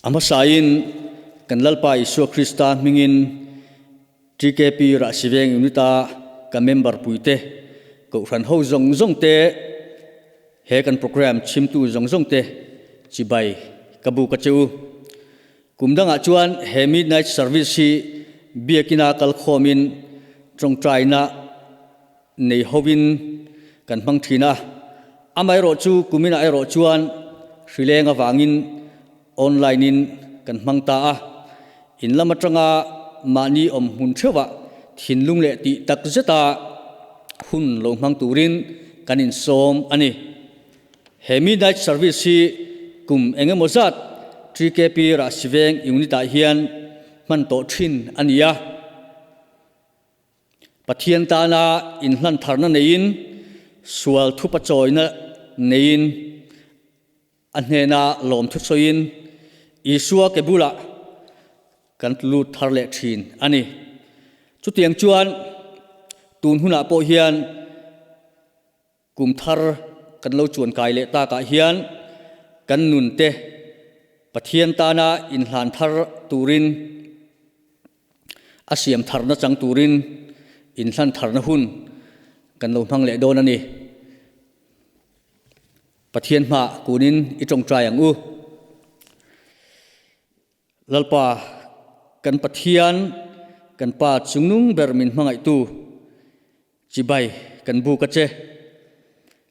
A hmasain kan Lalpa Isua Krista hmingin TKP Rahsiveng Unit-a ka member puite, Kohhran ho zawng zawng te, he kan program chhimtu zawng zawng te chibai ka buk a che u. Kum dangah chuan he Midnight Service hi Biakina kalkhawmin tawngtaina nei hovin kan hmang thin a, amaherawh chu kuminah erawh chuan hrileng avangin online in kan hmang ta a, in lam atanga mahni awm hmun theuhah thinlung leh tih tak zeta hun lo hmang turin kan insawm a ni. He Midnight Service hi kum eng emaw zat TKP Rahsiveng Unit-ah hian hman tawh thin a ni a. Pathian tana inhlan tharna neiin, sual thupa chawina neiin, a hnena lawmthu sawiin Isua ke bulah kan lut thar leh thin a ni. Chutiang chuan tun hunah pawh hian Kum thar kan lo chuan kai leh takah hian kan nun te Pathian tana inhlan thar turin, a siam tharna chang turin inhlan tharna hun kan lo hmang leh dawn a ni. Pathian hmah kunin i tawngtai ang u. Lalpa, kan Pathian, kan Pa chungnung ber min hmangaihtu, chibai kan buk a che.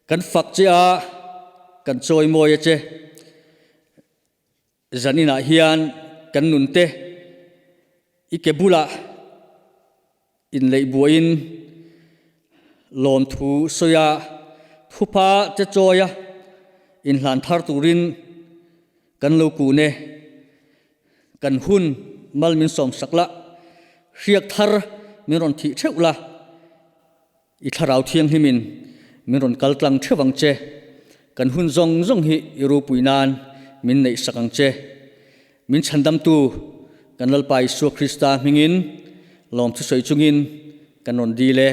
Kan fak che a, kan chawimawi a che. Zaninah hian kan nunte i ke bulah inleih buaiin lawmthu sawi a, thupha che chawi a, inhlan thar turin kan lo kun e. Kan hun mal min sawm sak la, hriak thar min rawn thih theuh la, i thlarau thianghlimin min rawn kal tlang theuh ang che. Kan hun zawng zawng hi i ropui nan min neih sak ang che. Min chhandamtu kan Lalpa Isua Krista hmingin lawmthu sawi chungin kan rawn dil e.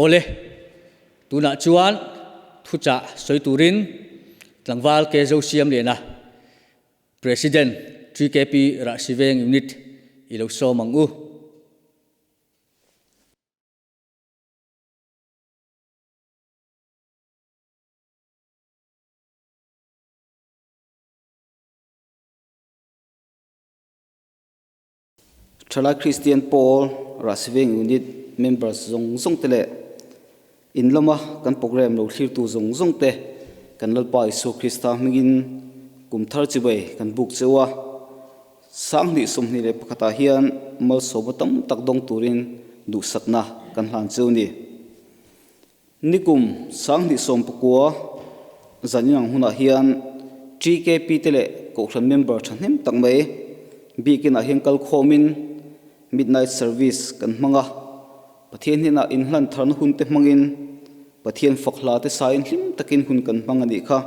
Awle, tunah chuan thuchah sawi turin tlangval ke zo siam lian a, President TKP Rahsiveng Unit i lo sawm ang u. Thalai Kristian Pawl Rahsiveng Unit members zawng zawng te leh in lama kan program lo thlirtu zawng zawng te kan Lalpa Isua Krista hmingin kum thar chibai kan buk cheu a. 2021 ah hian malsawma tam tak dawng turin duhsakna kan hlan cheu ni. Nikum 2019 zan inang hunah hian TKP te leh Kohhran member thahnem tak mai biakinah hian kal khawmin Midnight Service kan hmang a, Pathian hnenah inhlan tharna hun te hmangin Pathian fak hla te sain hlim takin hun kan hmang a nih kha.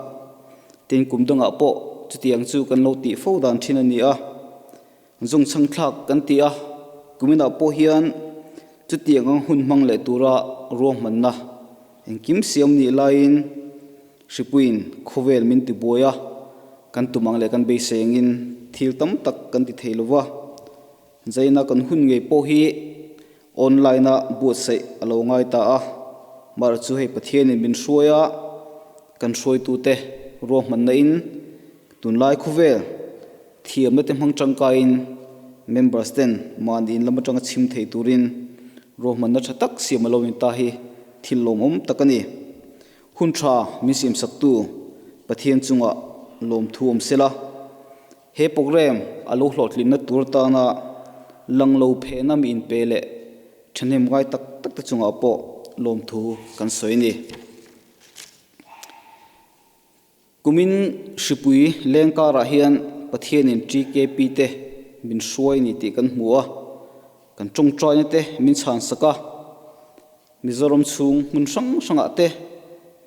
Tin, kum dangah pawh chutiang chu kan lo tih fo dan thin a ni a. Zungchhang thlak kan ti a, kuminah pawh hian chutiang ang hun hmang leh tura ruahmanna engkim siam nih laiin hripuiin khawvel min ti buai a, kan tum ang leh kan beisei angin thil tam tak kan ti thei lo va. Zaina kan hun ngei pawh hi online-a buatsaih a lo ngai ta a, mahra chu hei Pathianin min hruai a, kan hruaitute ruahmanna in tunlai khawvel Thiamna te hmang tangkaiin members ten mahni in lam atanga chhim thei turin ruahmanna tha tak siam a lo ni ta hi thil lawmawm tak a ni. Hun tha min siamsaktu Pathian chungah lawmthu awm sela, he program a lo hlawhtlinna tur atana lang lo phehna mi inpe leh thahnem ngai tak tak te chungah pawh lawmthu kan sawi a ni. Kumin hripui leng karah hian Pathianin TKP te min hruai ni tih kan hmu a, kan tawngtaina te min chhansak a, Mizoram chhung hmun hrang hrangah te,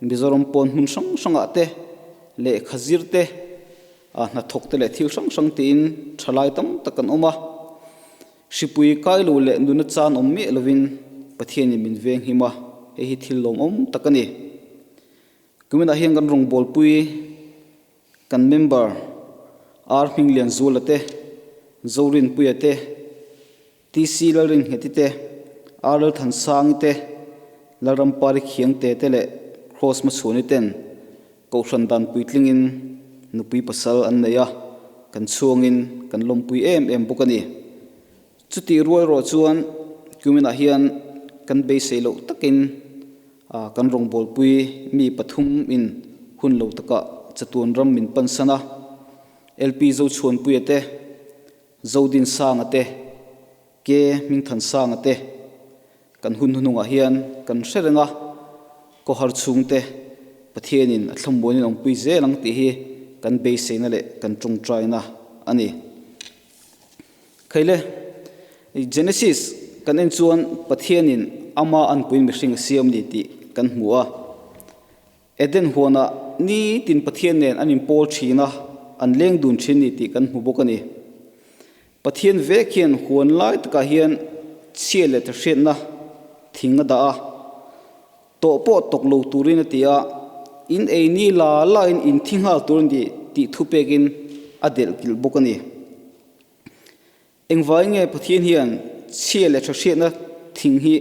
Mizoram pawn hmun hrang hrangah te, lehkha zir te, hnathawk te leh thil hrang hrang tiin thalai tam tak kan awm a. Hripui kai lo leh nuna chan awm miah lovin Pathianin min venghim a, hei hi thil lawmawm tak a ni. Kuminah hian kan rawngbawlpui Kan member R Hminglianzuala te, Zorinpuia te, TC Lalringheti te, R Lalthansangi te, Lalrampari Khiangte te leh Kross Hmachhuani ten Kohhran dan puitlingin nupui pasal an nei a, kan chhuangin kan lawmpui em em bawk a ni. Chutih rual erawh chuan kuminah hian kan beisei loh takin kan rawngbawlpui mi pathum in hun lo takah chatuan ram min pansan a, LP Zochhuanpuia te, Zodinsanga te, Ke Hmingthansanga te kan hun hnuhnungah hian kan hre reng a, Kawhar chhungte Pathianin a thlamuanin awmpui zel ang tih hi kan beiseina leh kan tawngtaina a ni. Khaile, Genesis kan en chuan Pathianin ama anpuiin mihring a siam ni tih kan hmu a. Eden huanah nitin Pathian nen an inpawl thin a, an leng dun thin ni tih kan hmu bawk a ni. Pathian vek hian huan lai takah hian chhia leh thahriatna thing a dah a, tawh pawh tawk lo turin a ti a, in ei ni la lain in thi nghal tur a ni tih thupekin a delh kilh bawk a ni. Engvai nge Pathian hian chhia leh tha hriatna thing hi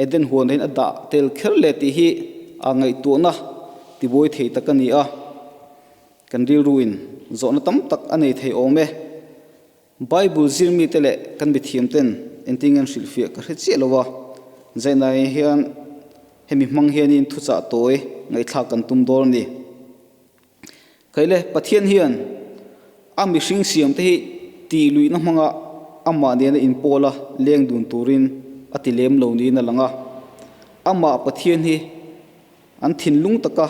Eden huanah hian a dah tel kher le tih hi a ngaihtuahna tibuai thei tak a ni a. Kan rilruin zawhna tam tak a nei thei awm e. Bible zirmite leh kan mithiamten engtin nge an hrilhfiah ka hre chiah lo a. Zainai hian hemi hmang hianin thuchah tawi ngaihthlak kan tum dawn a ni. Khaile, Pathian hian a mihring siamte hi tih luihna hmanga amah nena inpawla leng dun turin a ti lem lo niin a lang a. Amah Pathian hi an thinlung taka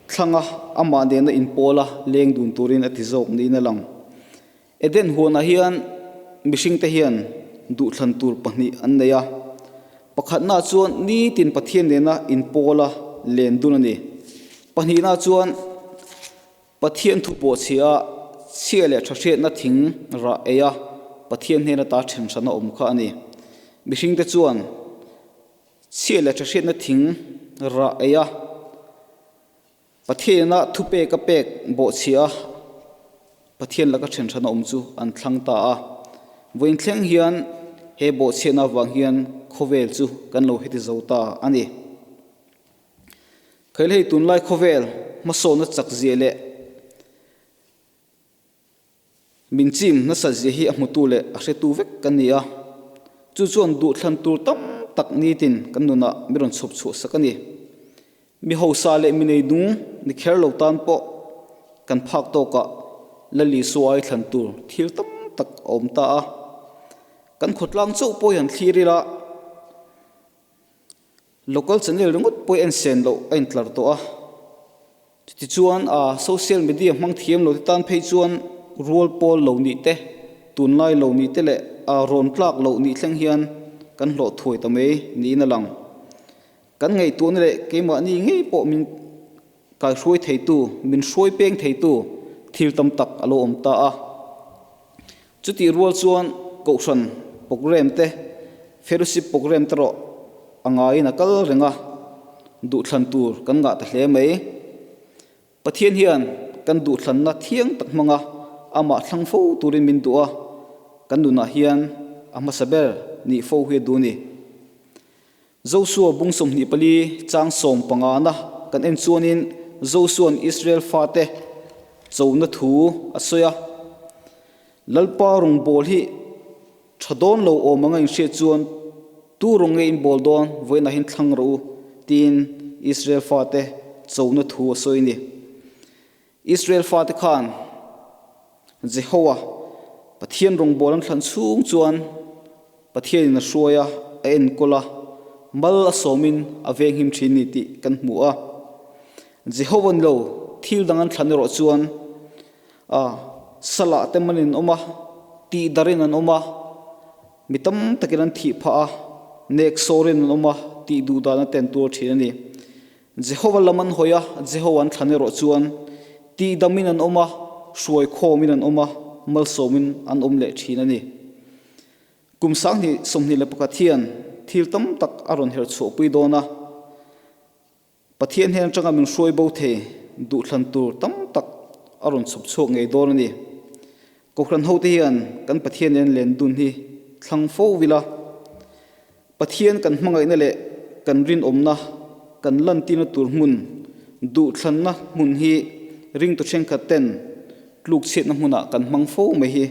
thlanga amah nena inpawla leng dun turin a ti zawk niin a lang. Eden huanah hian mihringte hian duhthlan tur pahnih an nei a. Pakhatnaah chuan nitin Pathian nena inpawla len dun a ni. Pahnihnaah chuan Pathian thu pawh chhia a, chhia leh tha hriatna thing rah ei a, Pathian hnena ta then hran a awm kha a ni. Mihringte chuan chhia leh tha hriatna thing rah ei a, Pathianah thupek a pek bawhchhiah a, Pathian laka then hran a awm chu an thlang ta a. Vawiin thleng hian he bawhchhiahna avang hian khawvel chu kan lo heti zo ta a ni. Khaile hei tunlai khawvel hmasawnna chak zia leh Min chim nasa zia hi a hmutu leh a hretu vek kan ni a, chu chuan duhthlan tur tam tak nitin kan nunah mi rawn chhawp chhuah sak a ni. Mi hausa leh mi neidung ni kher lo tan pawh kan phak tawkah Lal Isua ai thlan tur thil tam tak a awm ta a. Kan khawtlang chauh pawh hi han thlir ila, Local channel ringawt pawh hi a insen loh a intlar tawh a, chutichuan a social media hmang thiam lo te tan phei chuan rual pawl lo nih te, tunlai lo nih te leh a rawn tlak loh nih thleng hian kan hlawh thuai ta mai niin a lang. Kan ngaihtuahna leh keimahni ngei pawh min kaihruai theitu, min hruai peng theitu thil tam tak a lo awm ta a. Chutih rual chuan Kohhran programme te, Fellowship programme te rawh a ngaiin a kal reng a, duhthlan tur kan ngah ta hle mai. Pathian hian kan duhthlanna thiang tak hmanga amah thlang fo turin min duh a, kan nunah hian a hmasa ber nih fo hi a duh a ni. Josua bung 24 chang 15 na kan en chuanin Josua'n Israel fate chona thu a sawi a, Lalpa rawng bawl hi tha dawn lo awm anga inhriat chuan tu rawng nge in bawl dawn vawiinah hian thlang rawh u tiin Israel fate chona thu a sawi a ni. Israel fate khan Jehowa Pathian rawngbawl an thlan chhung chuan Pathianin a hruai a, a enkawl a, mal a sawmin a venghim thin ni tih kan hmu a. Jehova'n lo thil dang an thlan erawh chuan a salah te malin an awm a, tihdarin an awm a, mi tam takin an thih phah a, neksawrin an awm a tih duh dan a ten tur thin a ni. Jehova lam an hawi a, Jehova an thlan erawh chuan tihdamin an awm a, hruai khawmin an awm a, malsawmin an awm leh thin a ni. Kum 2021 hian thil tam tak a rawn her chhuahpui dawn a, Pathian hnen atanga min hruai bo thei duhthlan tur tam tak. a rawn chhawp chhuak ngei dawn a ni. Kohhran hote hian kan Pathian nen len dun hi thlang fo ila. Pathian kan hmangaihna leh kan rinawmna kan lantirna tur hmun, duhthlanna hmun hi ringtu thenkhat ten tlukchhiatna hmunah kan hmang fo mai hi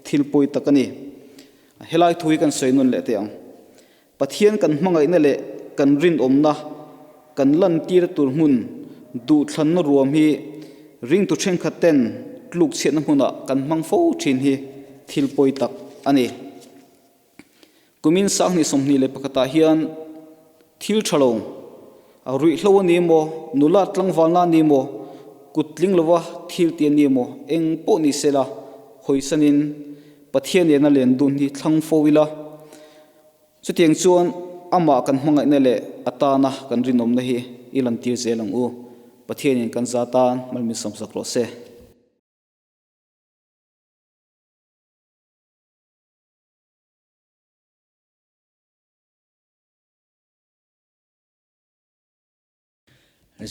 thil pawi tak a ni. Helai thu hi kan sawi nawn leh teh ang. Pathian kan hmangaihna leh kan rinawmna kan lantirna tur hmun, duhthlanna ruam hi ringtu thenkhat ten tlukchhiatna hmunah kan hmang fo thin hi thil pawi tak a ni. Kumin sanghnih 21 ah hian thil tha lo, a ruihhlo a ni emaw, nula tlangvalna a ni emaw, kut tling lova thil ti a ni emaw, eng pawh ni sela hawisanin Pathian nena len dun hi thlang fo ila. Chutiang chuan amah kan hmangaihna leh a tana kan rinawmna hi i lantir zel ang u. Pathianin kan za tan malmin sawmsak rawh se.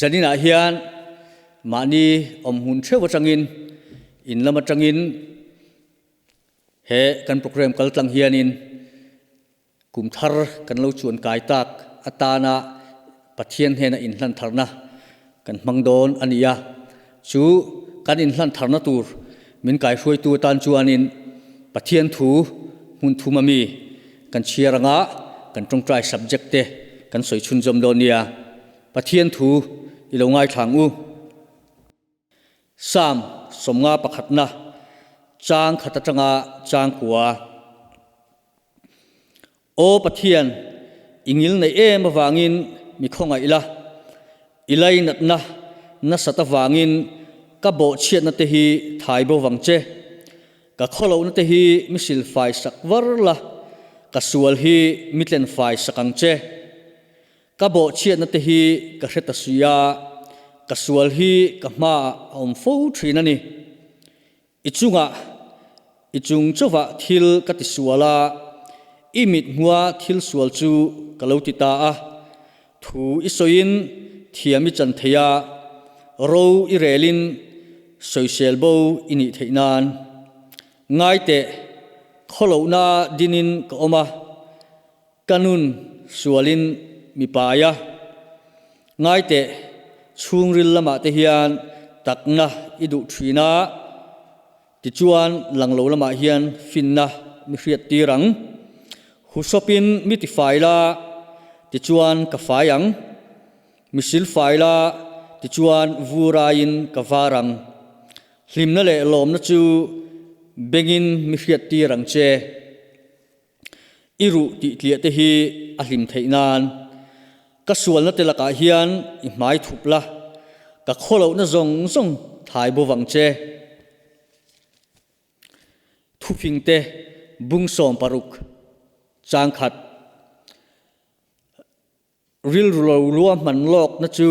Zaninah hian mahni awmhmun theuh atangin in lam atangin he kan program kal tlang hianin kum thar kan lo chuan kai tak atana Pathian hnena inhlan tharna kan hmang dawn a ni a. Chu kan inhlan tharna tur min kaihruaitu atan chuanin Pathian thu hmun thum a mi kan chhiar anga kan tawngtai subject te kan sawi chhunzawm dawn nia. Pathian thu i lo ngaithlang u. Psalm 50 pakhatna chang khat atanga chang kua. Aw Pathian, i ngil neih em avangin mi khawngaih la, i lainatna nasat avangin ka bawhchhiatna te hi thai bo vang che. Ka khawlohna te hi mi silfai sak var la, ka sual hi mi tlenfai sak ang che. Ka bawhchhiatna te hi ka hre ta si a, ka sual hi ka hmaah a awm fo thin a ni. I chungah, i chung chauhah thil ka ti sual a, i mit hmua thil sual chu ka lo ti ta a. Thu i sawiin thiam i chan thei a, ro i relin sawisel bo i nih theih nan. Ngai teh, khawlohna dinin ka awm a, ka nun sualin mi pai a. Ngai teh, chhungril lamah te hian takna i duh thin a, tichuan langlo lamah hian finna mi hriat tir ang. Husawpin mi ti fai la, tichuan ka fai ang. Mi sil fai la, tichuan vuraiin ka var ang. Hlimna leh lawmna chu bengin mi hriat tir ang che. I ruh tih tliah te hi a hlim theih nan ka sualna te lakah hian i hmai thup la, ka khawlohna zawng zawng thai bo vang che. Thufing te bung 16 chang khat. Rilru lo lua hman lawkna chu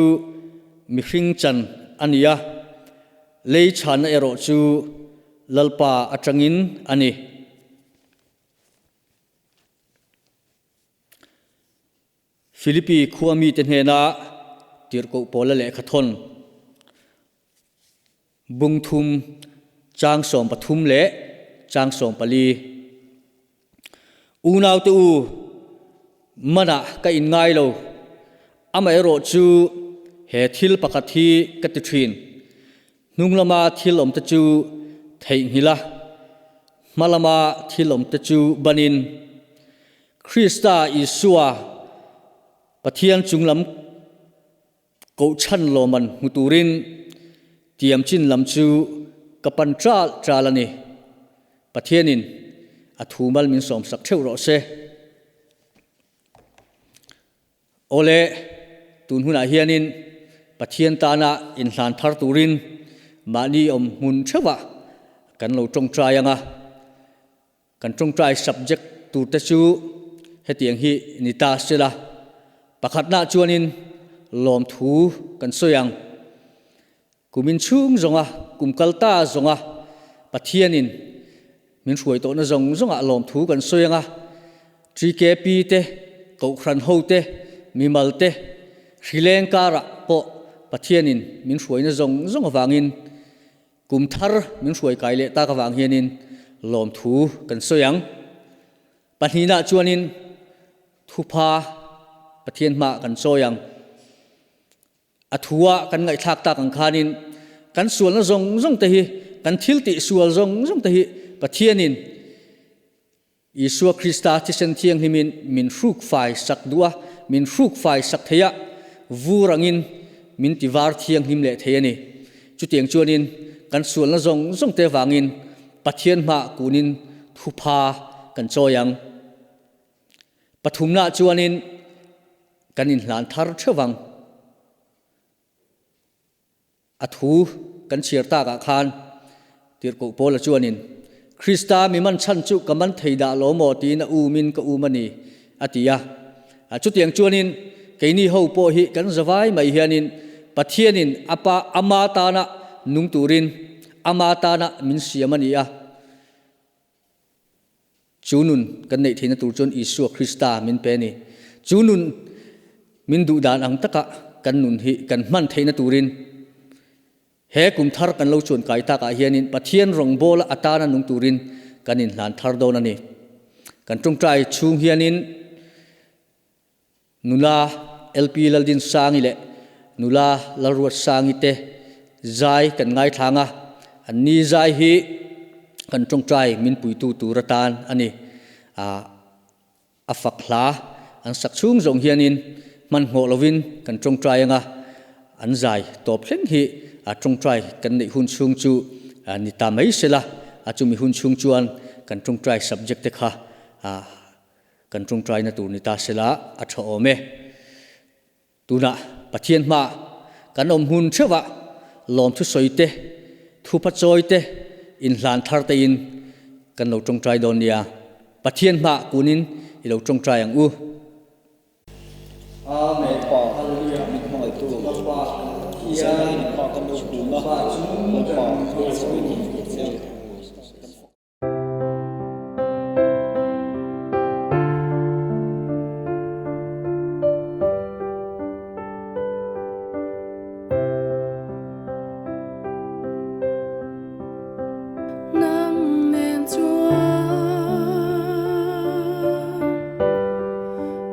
mihring chan a ni a, lei chhanna erawh chu Lalpa atangin a ni. Philippi khua mite hnena tirhkoh pawla lehkha thawn bung thum chang 13 leh chang 14. Unaute u, manah ka inngai lo. Amaherawh chu he thil pakhat hi ka ti thin. Hnung lama thil awmte chu theihnghilh a, hma lama thil awmte chu banin Krista Isua Pathian chunglam Kohchhan lawman hmu turin tiam chin lam chu ka pan ṭal ṭal a ni. Pathianin a thu mal min sawmsak ṭheuh rawh se. Awle, tun hunah hianin Pathian tana inhlan thar turin mahni awm hmun ṭheuhah kan lo ṭawngṭai ang a. Kan ṭawngṭai subject turte chu hetiang hi ni ta sela, pakhatnaah chuanin lawmthu kan sawi ang. Kum inchhung zawnga, kum kal ta zawnga Pathianin min hruai tawhna zawng zawngah lawmthu kan sawi ang a, TKP te, Kohhran ho te, mimal te, hrileng karah pawh Pathianin min hruaina zawng zawng avangin. Kum thar min hruai kai leh tak avang hianin lawmthu kan sawi ang. Pahnihna chuanin thupha Pathian hmaah kan chawi ang. A thua kan ngaihthlak tak ang khanin kan sualna zawng zawng te hi, kan thil tih sual zawng zawng te hi Pathianin Isua Krista thisen thianghlimin min hruk fai sak duh a, min hruk fai sak thei a, vur angin min ti var thianghlim leh thei a ni. Chutiang chuanin kan sualna zawng zawng te vangin Pathian hmah kunin thupha kan chawi ang. Pathumnaah chuanin kan inhlan thar theuh vang. A thu kan chhiar takah khan Tirhkoh Paula chuanin, Krista mi man chhan chu ka man thei dah lo maw tiin a umin ka um a ni, a ti a. Chutiang chuanin keini ho pawh hi kan zavai mai hianin Pathianin a Pa ama tana nung turin ama tana min siam a ni a. Chu nun kan neih theihna tur chuan Isua Krista min pe a ni. Chu nun min duh dan ang taka kan nun hi kan hman theihna turin he kum thar kan lo chuan kai takah hianin Pathian rawngbawla atana nung turin kan inhlan thar dawn a ni. Kan tawngtai chhung hianin Nula LP Laldinsangi leh Nula Lalruatsangi te zai kan ngaithlang a, an ni zai hi kan tawngtai min puitu tur atan a ni. A fak hla an sak chhung zawng hianin hmanhmawh lovin kan tawngtai anga an zai tawp thleng hi tawngtai kan neih hun chhung chu ni ta mai sela, chumi hun chhung chuan kan tawngtai subject te kha Kan tawngtaina tur ni ta sela a tha awm e. Tunah Pathian hma kan awm hmun theuhah lawmthu sawi te, thupa chawi te, inhlan thar tein kan lo tawngtai dawn nia. Pathian hma kunin i lo tawngtai ang u. Amen. Pa, min hmangaihtu, Zana in hma kan lo kun a, Lalpa, sawi ni che. Nang nen chuan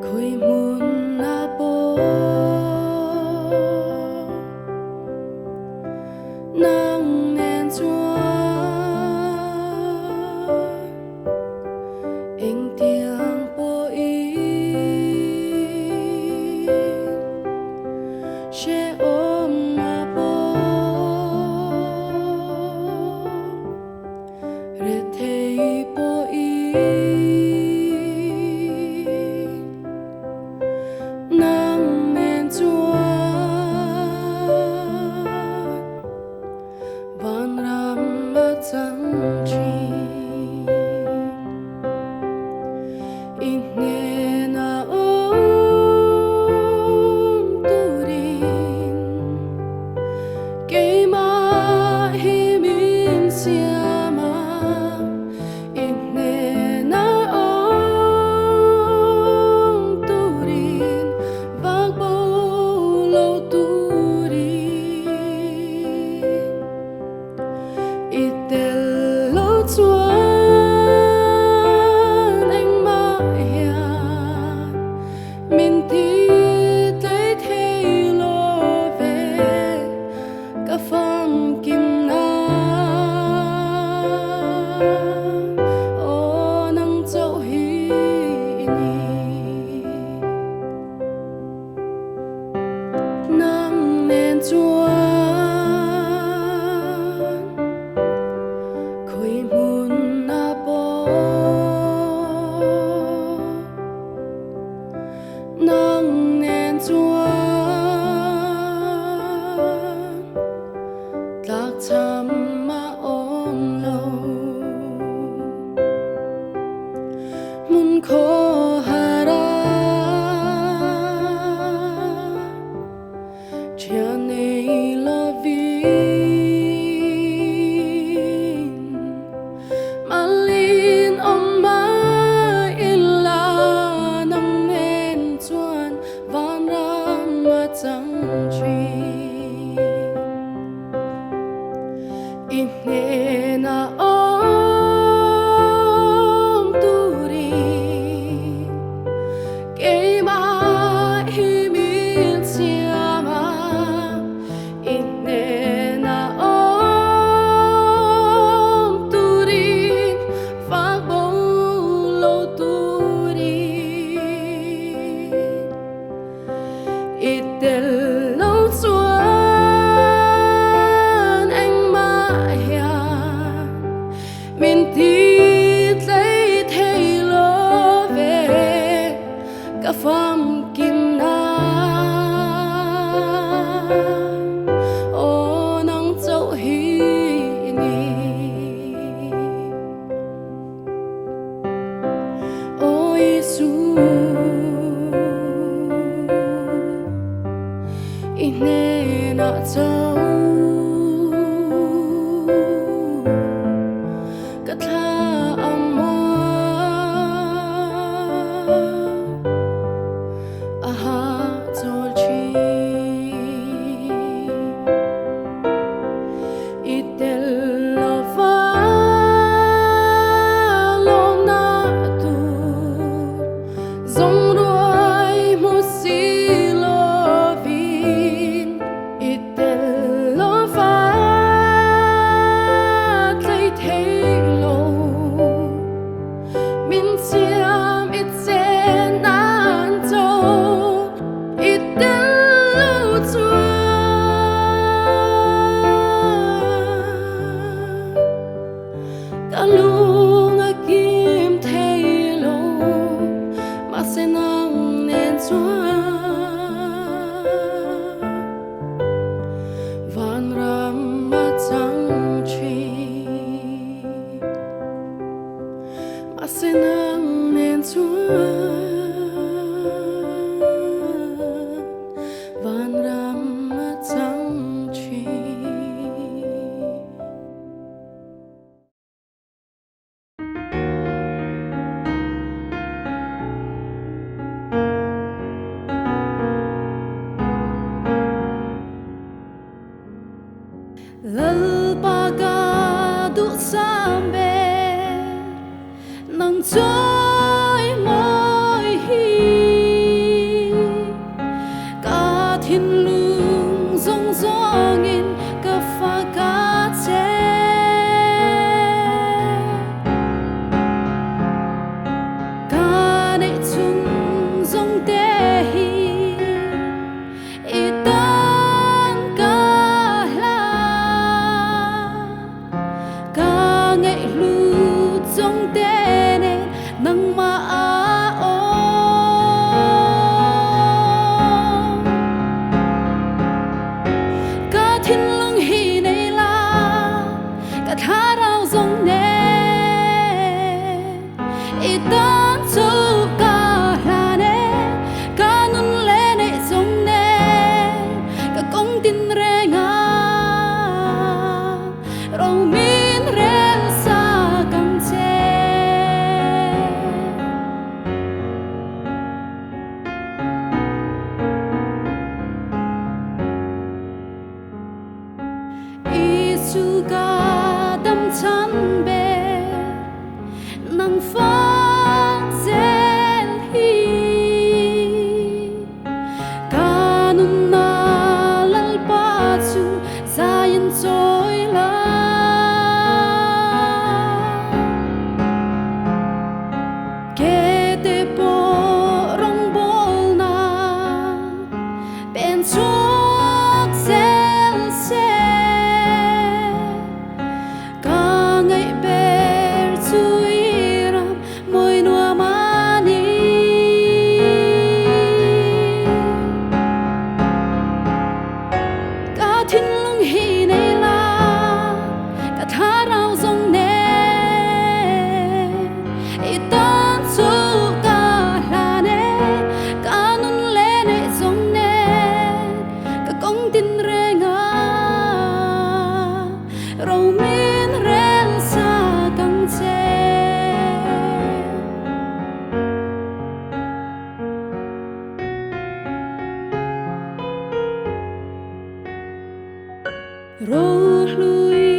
khawi hmun a pawh Nang nen chuan engtiang pawhin hrehawm a pawh rethei pawhin Nang nen chuan. I hnena awm turin keimah hi min siam a, i hnena awm turin fak bo lo turin. I tel lo chuan engmah hian min ti tlei thei lo ve ka famkim na. Aw nang chauh hi i ni. Aw Isu, i hnenah chauh ka thla a maw a hahchawl thin. I tel lova lawmna tur zawng ruai hmu si lovin, i tel lova tlei thei lo min siam i chen nan chauh i tel lo chuan ka lung a kim thei lo, mahse nang nen chuan vanram a chang thin. Mahse nang nen chuan vanram a chang thin. Lalpa ka duhsam ber nang chawi mawi hi ka thinlung zawng zawngin ka fak a che. Ka neih chhung zawng te hi i tan ka hla, ka ngaihhlut zawng te nen nangmah a awm. Ka thinlung hi nei la, ka thlarau zawng nen i tan chu ka hlan e, ka nun leh neih zawng nen ka kawng tin reng a, ro min rel sak ang che. Isu ka dam chhan ber nang fak zel hi ka nunna Lalpa chu zaiin chawi la. Ke te pawh rawngbawlna pen chhuak zel se, ka ngaih ber chu i ram mawi nuam a ni. Ka thinlung hi nei la, ka thlarau zawng nen i tan chu ka hlan e, ka nun leh neih zawng nen ka kawng tin reng a, ro min rel sak ang che. Ro hlui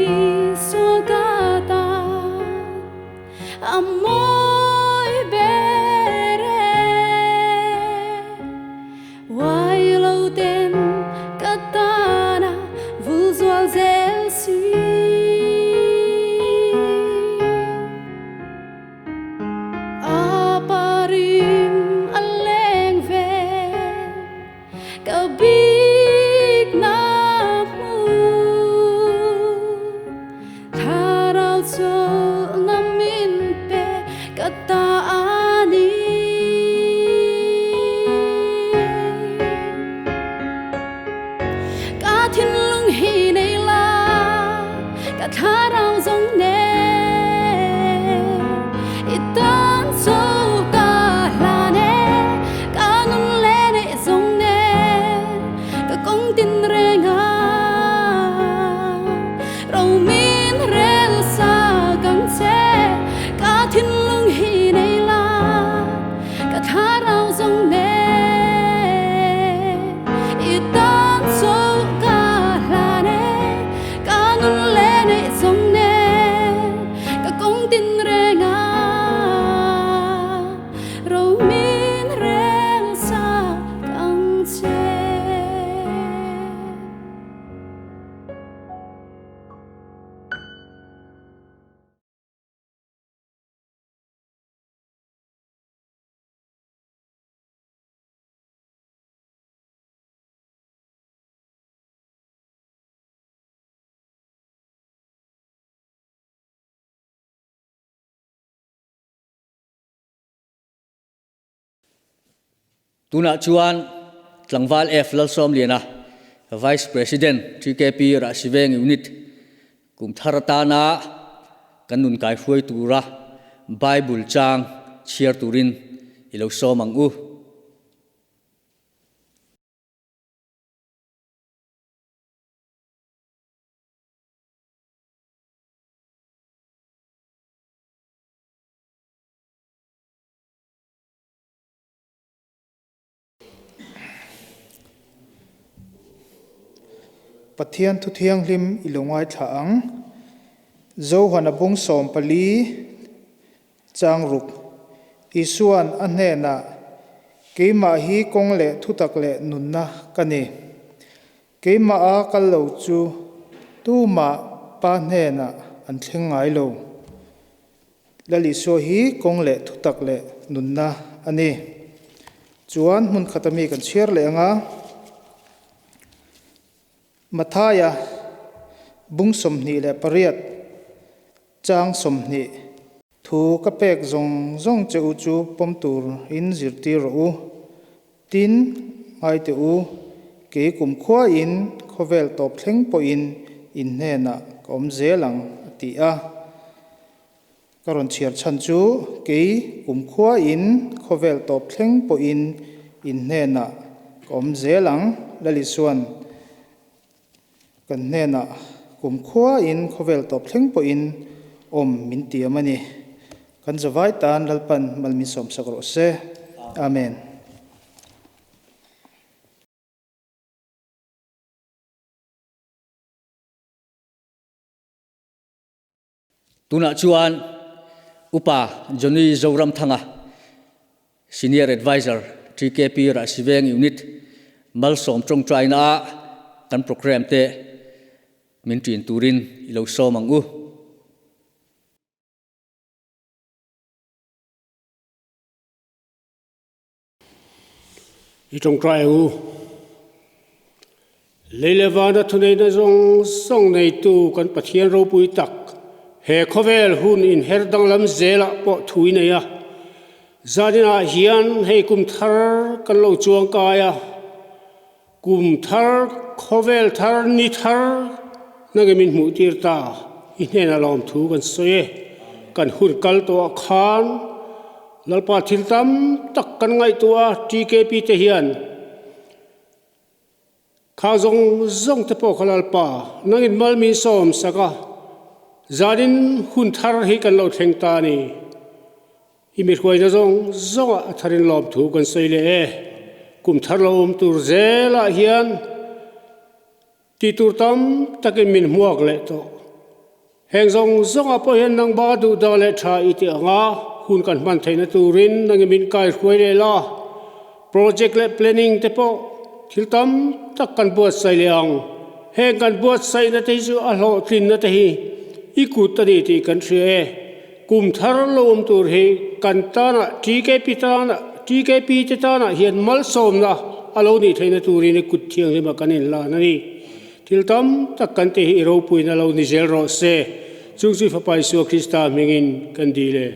Ka thlarau zawng nen i tan chu ka hlan e, ka nun leh neih zawng nen ka kawng tin reng a, ro min rel sak ang che, ka thinlung hi nei la, ka thlarau zawng nen i tan chu ka hlan e, ka nun leh neih zawng nen ka kawng tin reng a, ro min rel sak ang che. Tunah chuan Tlangval F Lalsawmliana, Vice President, TKP Rahsiveng Unit, kum thar atana kan nun kaihruai tura Bible chang chhiar turin i lo sawm ang u. Pathian thu thianghlim i lo ngaithla ang. Zohana bung 14 chang ruk Isuan a hnenah, Keimah hi kawng leh thutak leh nunna ka ni. Keimah a kal lo chu tumah Pa hnenah an thleng ngai lo. Lal Isua hi kawng leh thutak leh nunna a ni. Chuan hmun khata mi kan chhiar leh ang a, Mathaia bung 28 chang 20, Thu ka pek zawng zawng che u chu pawm tur in zirtir rawh u. Tin, ngai teh u, kei kumkhuain khawvel tawp thleng pawhin in hnenah ka awm zel ang, a ti a. Ka rawn chhiar chhan chu kei kumkhuain khawvel tawp thleng pawhin in hnenah ka awm zel ang, Lalisuan kan hnenah kumkhuain khawvel tawp thleng pawhin awm min tiam a ni. Kan zavai tan Lalpan mal min sawmsak rawh se. Amen. Tunah chuan Upa Johnny Zoramthanga, Senior Adviser, TKP Rahsiveng Unit, Malsawm tawngtaina ah kan programme te min ṭin turin i lo sawm ang u. I tawngtai ang u. Lei leh vana thuneihna zawng zawng neitu kan Pathian ropui tak, he khawvel hun inher danglam zelah pawh thu i nei a. Zaninah hian hei kum thar kan lo chuang kai a, kum thar, khawvel thar, ni thar nangin min hmuh tir ta, i hnenah lawmthu kan sawi e. Kan hun kal tawhah khan Lalpa thil tam tak kan ngaihtuah a, TKP te hian kha zawng zawng te pawh kha Lalpa nangin mal min sawm sak a, zanin hun thar hi kan lo thleng ta a ni. I mi hruaina zawng zawngah a tharin lawmthu kan sawi leh e. Kum thar lo awm tur zelah hian Tih tur tam takin min hmuak leh tawh. Heng zawng zawngah pawh hian nang bak a duh dah leh tha i tih anga hun kan hman theihna turin nangin min kaihruai leh la. Project leh planning te pawh thil tam tak kan buatsaih leh ang. Heng kan buatsaihna te hi chu a hlawhtlinna te hi i kut a ni tih kan hria e. Kum thar lo awm tur hi kan tanah TKP tanah TKP te tanah hian malsawmna a lo nih theihna turin i kut thianghlim a kan inlan a ni. Thil tam tak kan tih hi i ropuina lo ni zel rawh se. Chung chu Fapa Isua Krista hmingin kan dil e.